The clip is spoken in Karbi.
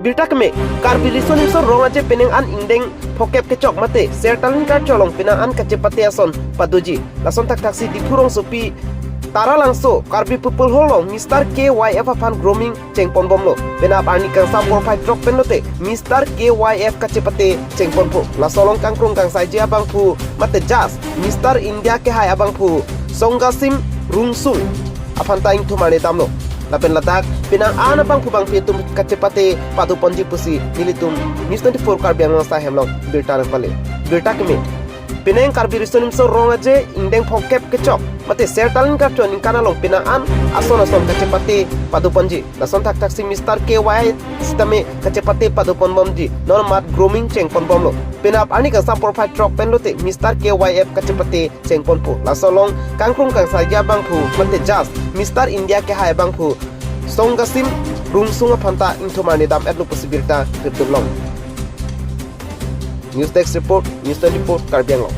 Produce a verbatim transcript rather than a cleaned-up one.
Birta keme, Karbi Riso Nimso Rong Aje penang an ingdeng phongkep kechok mate Sertalin Karcho along penang an kachepate ason padoji. Lason thakthaksi Diphu rongsopi Taralangso Karbi People Hall along Mister K Y F aphan grooming chengponbomlo. Penap arni kangsam porphai throk pen lote Mister K Y F kachepate chengponpo. Laso along kangkrung kangsaiji abangphu mate judge Mister India kehai abangphu Songgasim Rungsung aphanta ingthum arni damlo. Lapen ladak penang an abangphu bangphi atum kachepate padoponji pusi nelitum News twenty-four Karbi Anglong asai hem along birta nangpale. Birta keme, penang Karbi Riso Nimso Rong Aje ingdeng phongkep kechok mate Sertalin Karcho aningkan along penang an ason ason kachepate padoponji. Lason thakthaksi Mister K Y sitame kachepate padoponbomji. Non mat grooming chengponbomlo. Penap arni kangsam porphai throk pen lote Mister K Y F kachepate chengponpo. Laso along kangkrung kangsaiji abangphu mate judge Mister India kehai abangphu Songgasim Rungsung aphanta ingthum arni dam-etlo pusi birta kepdunlong. News Desk Report, News twenty-four Karbi Anglong.